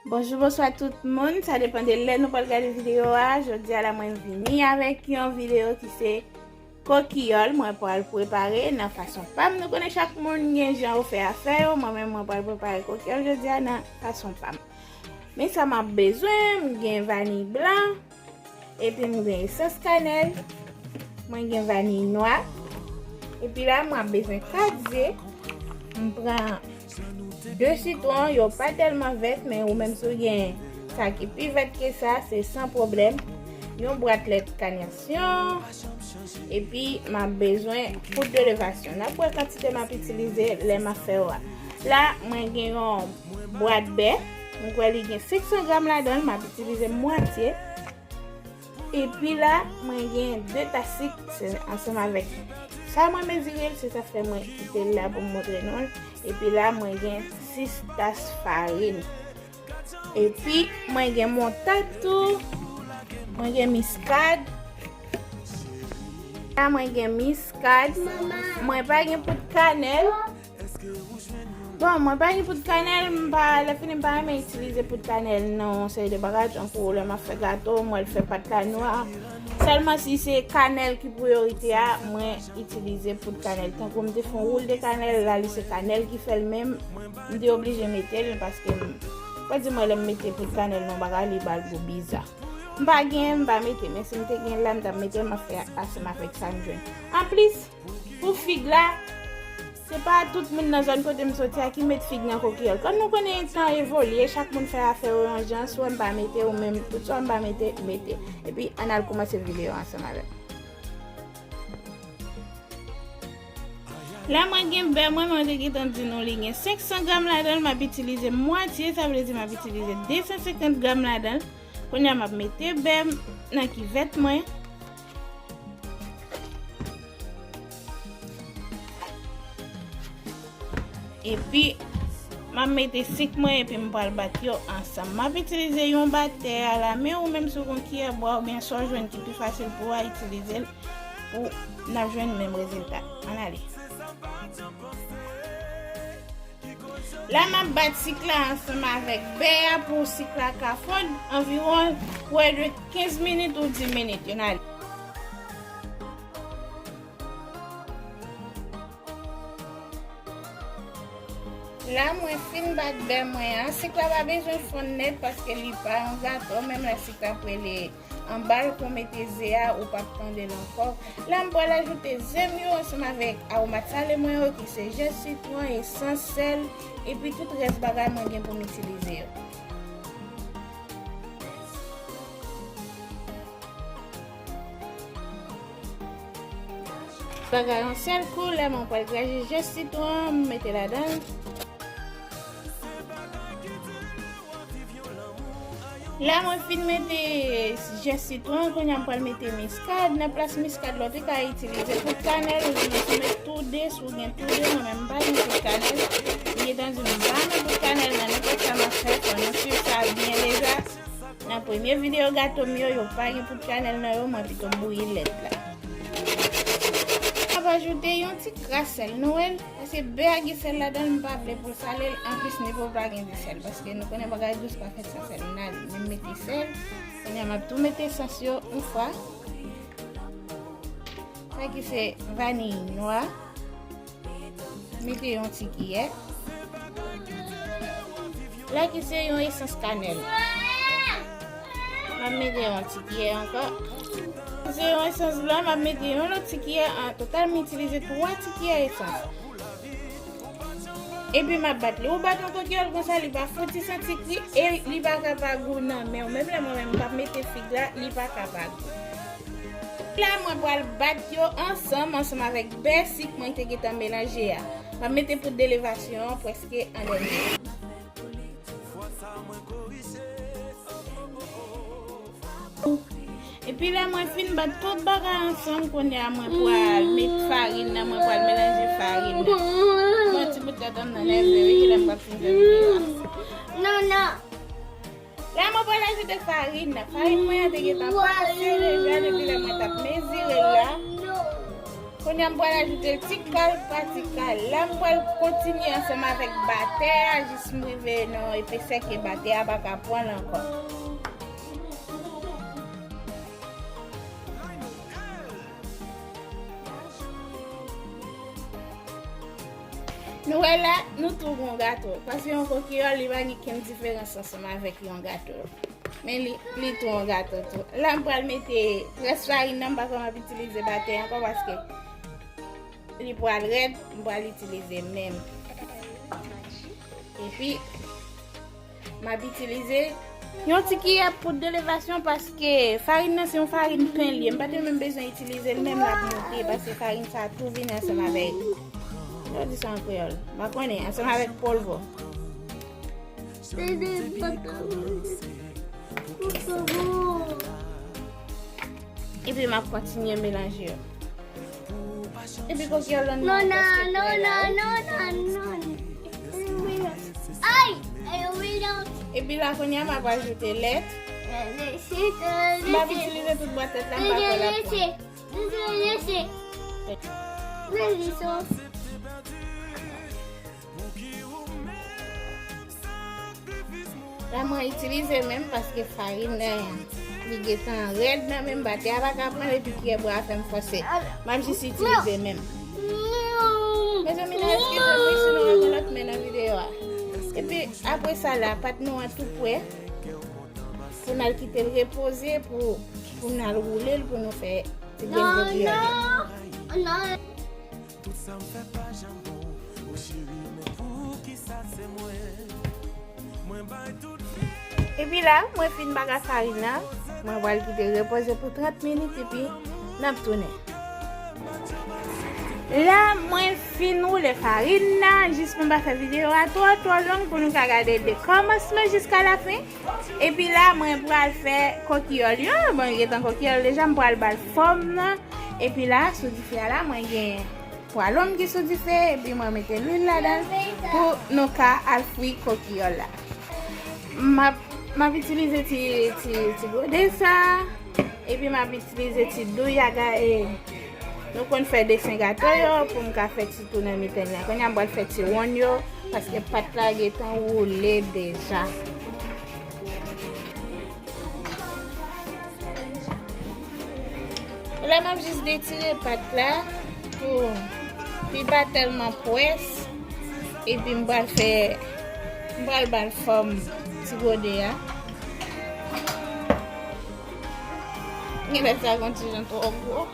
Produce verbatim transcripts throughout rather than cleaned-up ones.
Bonjou, bonswa tout moun, sa depann de lè nou pral gade videyo a. Jodi a la mwen vini avèk yon videyo ki se kokiyòl mwen pral prepare nan fason pa m. Nou konnen chak moun gen jan yo fè afè yo, mwen menm mwen pral prepare kokiyòl jodi a nan fason pa m. Men sa m ap bezwen, m gen vaniy blan, epi m gen esans kanèl, mwen gen vaniy nwa, epi la mwen ap bezwen kat ze, m pran de sitwon, yo pa tèlman vèt, men ou menm si w gen sa ki pi vèt ke sa, se san pwoblèm. Yon bwat lèt kanasyon, epi m ap bezwen poud de levasyon. N ap wè kantite m ap itilize lè m ap fè yo a. La, mwen gen yon bwat bè, mwen kwè li gen senk san gram ladan l, m ap itilize mwatye. Epi la, mwen gen de tas sik, se ansanm avèk sa mwen mezire l, se sa fè mwen kite l la pou m montre nou l. Epi la, mwen gen sis tas farin. Epi, mwen gen moutad tou, mwen gen miskad. La, mwen gen miskad. Mwen pa gen poud kanèl. Bon, mwen pa gen poud kanèl, m pa, lè fini m pa renmen itilize poud kanèl nan yon seri de bagay, tankou lè m ap fè gato, m wè l fè pat la nwa. Sèlman si se kanèl ki priyorite a, mwen itilize poud kanèl. Tankou m te fè yon woul de kanèl, la li se kanèl ki fè l menm, m te oblije mete l paske m, fò di mwen lè m mete poud kanèl nan yon bagay, li ba l gou biza. M pa gen, m pa mete, men si m te gen la, m t ap mete l, m ap fè ansanm avèk sa m jwenn. Anplis, pou fig la, se pa tout moun nan zòn kote m soti a ki met fig nan kokiyòl. Kòm nou konnen tan evolye, chak moun fè afè yo yon jan, swa m pa mete ou menm, tout swa m pa mete, mete. Epi, ann al kòmanse videyo ansanm avè m. La, mwen gen bè mwen, mwen te gentan di nou li gen senk san gram ladan l, m ap itilize mwatye, sa vle di m ap itilize de san senkant gram ladan l. Kounye a, m ap mete bè m nan kivèt mwen. Epi, m ap mete sik mwen epi m pral bat yo ansanm. M ap itilize yon batè alamen ou menm si w gen yon kiyè bwa oubyen sa w jwenn ki pi fasil pou w a, itilize l pou n ap jwenn menm rezilta. Ann ale. La, m ap bat sik la ansanm avèk bè a pou sik la ka fonn anviwon prè de kenz minit ou dis minit. Ann ale. La, mwen fin bat bè mwen an. Sik la pa bezwen fonn nèt paske li pa yon gato. Menm lè sik la ap rele anba l pou mete ze a, ou p ap tande l ankò. La, m pral ajoute ze m yo ansanm avèk awomat sale mwen yo, ki se ji sitwon, esans, sèl, epi tout rès bagay mwen gen pou m itilize yo. Bagay yon sèl kou, lè mwen pral graje ji sitwon, m mete ladan l. La, mwen fin mete ji sitwon, kounye a m pral mete miskad. Nan plas miskad la, ou te ka itilize poud kanèl, oubyen si w met tou de, si w gen tou de, mwen menm m pa gen poud kanèl. M gentan di m pa met poud kanèl nan nenpòt sa m ap fè, fò nou swiv sa byen deja. Nan premye videyo gato m yo, yo pa gen poud kanèl nan yo, mwen pito bouyi lèt la. M ap ajoute yon ti kras sèl Nwèl, paske bè a gen sèl ladan l, m pa vle pou l sale l, anplis ni pou l pa gen de sèl, paske nou konnen bagay dous pa fèt san sèl. N ale, men m mete sèl, kounye a m ap tou mete esans yo yon fwa. Sa ki se vaniy nwa. Mete yon ti kiyè. La ki se yon esans kanèl. M ap mete yon ti kiyè ankò. Se yon esans blan, m ap mete yon lòt ti kiyè. An total, m itilize twa ti kiyè esans. Epi m ap bat li. Ou bat yon kokiyòl konsa, li pa fouti santi kri e li pa ka pa gou nan men w. Menm lè mwen menm m p ap mete fig la, li pa ka pa gou. La, mwen pral bat yo ansanm, ansanm avèk bè sik mwen te gentan melanje a. M ap mete poud de levasyon an prèske an dènye. Epi lè mwen fin bat tout bagay ansanm, kounye a mwen pral met farin nan, mwen pral melanje farin nan. Bon, ti bout tèt an nan nève wi, ki lè m pral fin fè videyo a. Non, non. La, mwen pral ajoute farin nan. Farin mwen an te gentan pase deja depi lè mwen t ap mezire l la. Kounye a m pral ajoute l ti kal pa ti kal. La m pral kontinye ansanm avèk batè a jis m rive nan yon epesè ke batè a pa ka pran l ankò. Nou wè la, nou tou gon gato. Paske yon kokiyòl, li pa gen kenn diferans ansanm avèk yon gato. Men li, li tou yon gato tou. La, m pral mete rès farin nan, m pa kwè m ap itilize batè ankò paske li pral rèd, m pral itilize men m. Epi, m ap itilize yon ti kiyè poud de levasyon paske farin nan se yon farin pen li ye. M pa te menm bezwen itilize l menm l ap moute paske farin sa tou vini ansanm avèk, yo di sa an kreyòl, m pa konnen, ansanm avèk polvò. Epi m ap kontinye melanje yo. Epi kokiyòl lan nan paske non, non, non, non, non. Ay, ay, wi, non. Epi la kounye a m ap ajoute lèt. M ap itilize tout bwat lèt la, m pa kwè l ap pran. La mwen itilize men m paske farin nan li gentan rèd nan men m, batè a pa ka pran l epi kiyè bwa a fè m fòse. M ap jis itilize men m. Mezanmi, nou eskize m wi si nou wè gon lòt men nan videyo a. Epi apre sa la, pat nou an tou prè. Pou n al kite l repoze, pou, pou n al woule l, pou nou fè ti grenn kokiyòl yo. Non, non. Tout sa m fè pa janm bon. O cheri, men poukisa se mwen? Mwen bay tout. Epi la, mwen fin bagay farin nan. Mwen pral kite repoze pou trant minit epi n ap tounen. La, mwen fin woule farin nan, jis pou m pa fè videyo a twò, twò long pou nou ka gade de kòmansman jiska lafen. Epi la, mwen pral fè kokiyòl yo. Bon, gentan kokiyòl deja, m pral ba l fòm nan. Epi la, sou dife a la, mwen gen pwalon m ki sou dife, epi mwen mete lwil ladan l pou nou ka al fri kokiyòl la. M ap, m ap itilize ti, ti, ti gode sa, epi m ap itilize ti douy aga e nou konn fè desen gato yo pou m ka fè ti tou nan mitan l la. Kounye a m pral fè ti wonn yo, paske pat la gentan woule deja. La, m ap jis detire pat la pou li pa tèlman pwès. Epi m pral fè, m pral ba l fòm ti gode a. Genlè sa gon ti jan twò gwo.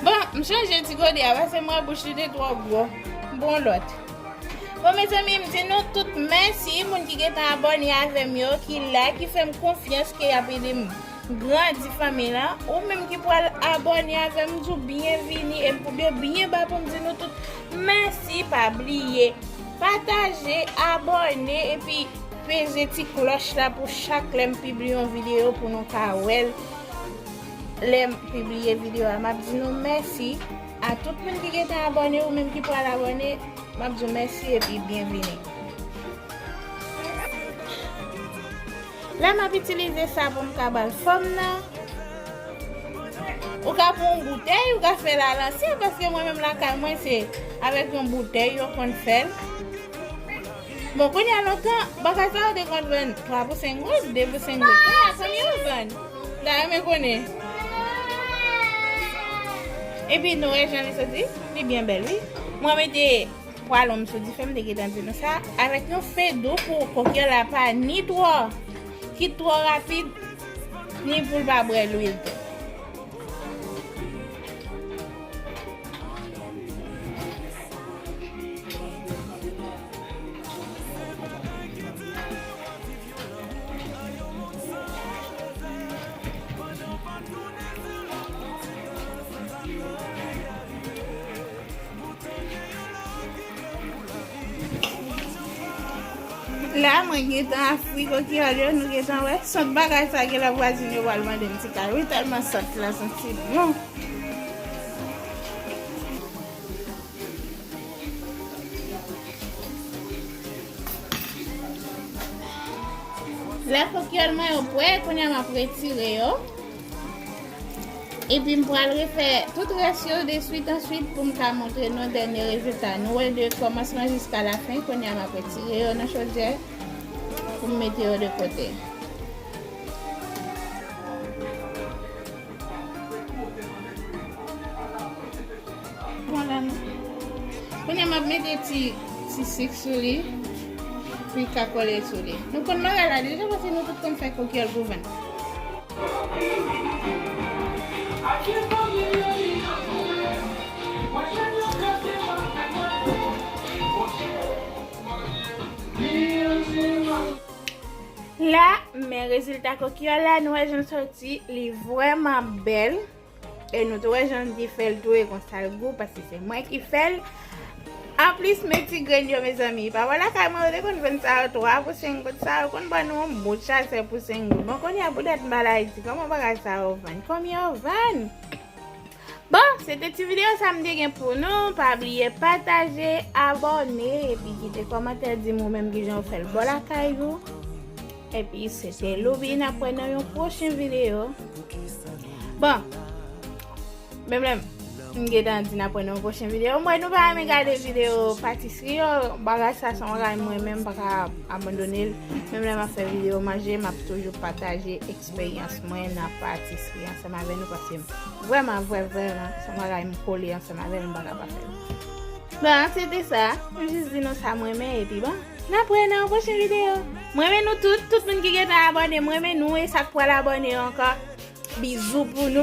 Bon, m chanje ti gode a, paske m wè bouch li te twò gwo. M pran lòt. Bon, mezanmi, m di nou tout mèsi, moun ki gentan abòne avè m yo, ki la, ki fè m konfyans, ke y ap ede m grandi fanmi lan. Ou menm ki pral abòne avè m, m di w byenvini, e m pou byen, byen ba pou m di nou tout mèsi. Pa bliye pataje, abòne, epi peze ti klòch la pou chak lè m pibliye yon videyo pou nou ka wè l. Lè m pibliye videyo a, m ap di nou mèsi. A tout moun ki gentan abòne, ou menm ki pral abòne, m ap di w mèsi epi byenvini. La, m ap itilize sa pou m ka ba l fòm nan. Ou ka pran yon boutèy, ou ka fè l alansyen, paske mwen menm lakay mwen, se avèk yon boutèy yo konn fè l. Bon, kounye a lontan, bagay sa yo te konn vann twa pou senk goud, de pou senk goud. Kounye a konbyen yo vann? M ta renmen konnen. Epi nou wè jan li soti, li byen bèl wi. Mwen mete pwalon m sou dife, m te gentan di nou sa, avèk yon fen dou pou kokiyòl la pa ni twò, ki twò rapid, ni pou l pa bwè lwil tou. La, mwen gentan ap fri kokiyòl yo, nou gentan wè. Sant bagay sa, genlè vwazin yo pral mande m ti kal. Wi, tèlman sant la santi bon. Lè kokiyòl mwen yo prè, kounye a m ap retire yo. Epi m pral refè tout rès yo de swit an swit pou m ka montre nou dènye rezilta. Nou wè de kòmansman jiska lafen, kounye a m ap retire yo nan chodyè pou m mete yo de kote. Vwala nou. Kounye a m ap mete ti, ti sik sou li pou l ka kole sou li. Nou konn bagay la deja paske nou tout konn fè kokiyòl pou vann. La, men rezilta kokiyòl la, nou wè jan l soti, li vrèman bèl. E nou tou wè jan l di fè l tou e konsa l gou, paske se mwen ki fè l. Anplis, men ti grenn yo, mezanmi. Papa lakay mwen, yo te konn vann sa yo twa pou senk goud. Sa yo konn ban nou yon bout chasè pou senk goud. Bon, kounye a, poutèt m pa al Ayiti, kòman bagay sa yo vann? Konbyen yo vann? Bon, se te ti videyo sa m te gen pou nou. Pa bliye pataje, abòne, epi kite kòmantè, di m ou menm kijan w fè l bò lakay ou. Epi se te Louby, n ap wè nan yon pwochen videyo. Bon, menm lè m gentan di n ap wè nan yon pwochen videyo. M wè nou pa renmen gade videyo patisri yo. Bagay sa se yon bagay mwen menm m pa ka abandone l. Menm lè m ap fè videyo manje, m ap toujou pataje eksperyans mwen nan patisri ansanm avè nou paske m vrèman, vrè, vrèman, se yon bagay m kole ansanm avè l, m pa ka pa fè l. Bon, se te sa. M jis di nou sa m renmen epi bon, n ap wè nan yon pwochen videyo. M renmen nou tout, tout moun ki gentan abòne, m renmen nou e sa k pral abòne yo ankò. Bizou pou nou.